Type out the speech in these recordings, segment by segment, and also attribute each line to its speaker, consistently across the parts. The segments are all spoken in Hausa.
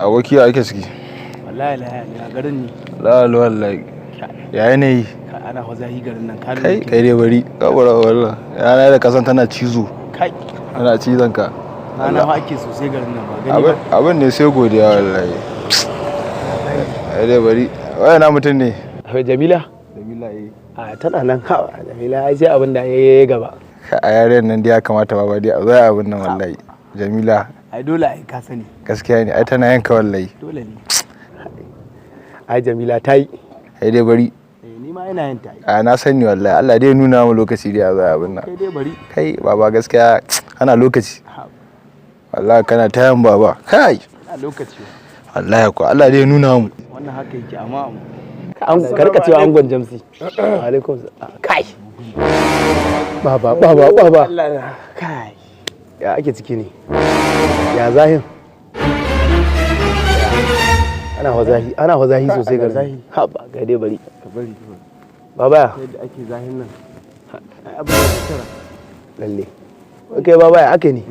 Speaker 1: Aboki, ya ake ciki?
Speaker 2: Wallahi lahiya ne a garin ne.
Speaker 1: Lalo wallahi. Ya yanayi?
Speaker 2: Ana zahi garin nan ka.
Speaker 1: Kai kai dai bari. Kabura wallahi. Yana da kasan tana cizo.
Speaker 2: Kai.
Speaker 1: Tana cizon ka.
Speaker 2: Rana ma ake sosai garin nan ba gani ba.
Speaker 1: Abin ne sai godiya wallahi. Ai dai bari. Wai na mutum ne?
Speaker 2: Jamila?
Speaker 1: Jamila, eh.
Speaker 2: A tana nan ha Jamila, ai sai abin da ya yi gaba.
Speaker 1: A yaren nan dai ya kamata baba dai a zo abin nan wallahi. Jamila.
Speaker 2: Ai dole, ai ka sani.
Speaker 1: Gaskiya ne, ai tana yanka wallahi.
Speaker 2: Dole ne. Ai Jamila ta yi.
Speaker 1: Ai dai bari.
Speaker 2: Eh, ni ma ina yin ta.
Speaker 1: A na sani wallahi. Allah dai nuna mu lokaci dai a zo abin nan.
Speaker 2: Kai dai bari.
Speaker 1: Kai baba, gaskiya ana lokaci. Wallahi kana tayan baba. Kai.
Speaker 2: A lokaci.
Speaker 1: Wallahi ko Allah dai nuna mu.
Speaker 2: Wannan haka yake, amma an karka cewa angon jamsi. Alaikum kai. Baba, baba, baba. Kai. Ya ake ciki ne? Ya zahin? Ana wazahi, ana wazahi sosai garin. Ha ba, ga dai bari.
Speaker 3: Ka bari.
Speaker 2: Baba ya?
Speaker 3: Yadda ake zahin nan. Ai abin da tara.
Speaker 2: Lalle. Kai baba, ya ake ne?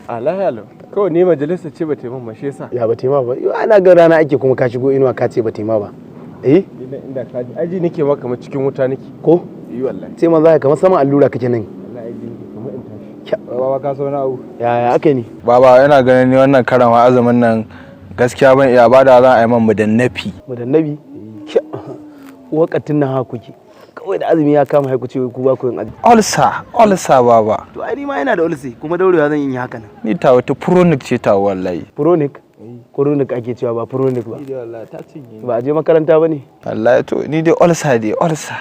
Speaker 3: A lahiya lau. Kawai ni majalisa ce ba ta yi min mashe sa.
Speaker 2: Ya ba tema ba? Yo, ana ga rana ake kuma ka shigo inuwa ka ce ba tema ba. Eh?
Speaker 3: Ina inda ka ji aji nake ma kamar cikin wuta nake.
Speaker 2: Ko?
Speaker 3: Yi wallahi.
Speaker 2: Sai ma za ka kamar sama allura kake nan.
Speaker 3: Wallahi aji nake kamar in tashi.
Speaker 1: Baba, ka so na abu.
Speaker 2: Ya ya ake ne?
Speaker 1: Baba, ina ganin ni wannan karan ma azumin nan gaskiya ban iya bada, za a yi man mudannafi.
Speaker 2: Mudannabi? Wakatin nan haka kuke. Kawai da azumi ya kama haiku ce ku ba ku yin azumi.
Speaker 1: Ulcer, ulcer baba.
Speaker 2: To ai ni ma yana da ulcer kuma daurewa zan yi haka nan.
Speaker 1: Ni ta wata chronic ce ta wallahi.
Speaker 2: Chronic? Chronic ake cewa, ba chronic ba. Ba a je makaranta ba ne?
Speaker 1: Wallahi to ni dai ulcer dai ulcer.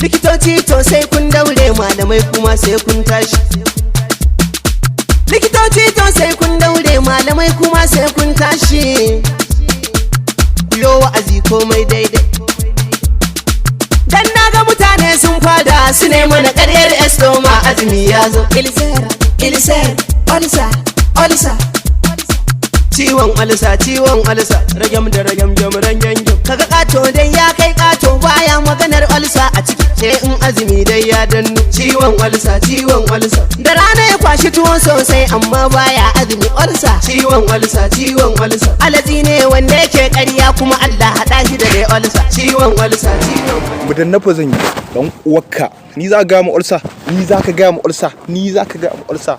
Speaker 4: Likitoci to sai kun daure, malamai kuma sai kun tashi. Likitoci to sai kun daure, malamai kuma sai kun tashi. Kuyo wa'azi komai daidai. Dan na ga mutane sun fada su ne mana ƙaryar estoma, azumi ya zo. Ulcer, ulcer, ulcer, ulcer. Ciwon ulcer, ciwon ulcer, ragam da ragam gam rangan gam. Kaga kato dai ya kai kato, baya maganar ulcer a ciki sai in azumi dai ya dannu. Ciwon ulcer, ciwon ulcer. Da rana ya kwashi tuwo sosai amma baya azumi, ulcer. Ciwon ulcer, ciwon ulcer. Alatsi ne wanda yake ƙarya kuma Allah haɗa shi da dai ulcer. Ciwon ulcer, ciwon
Speaker 1: Mudannafa zan yi dan uwarka. Ni za ka ga mu ulcer, ni za ka ga mu ulcer, ni za ka ga mu ulcer.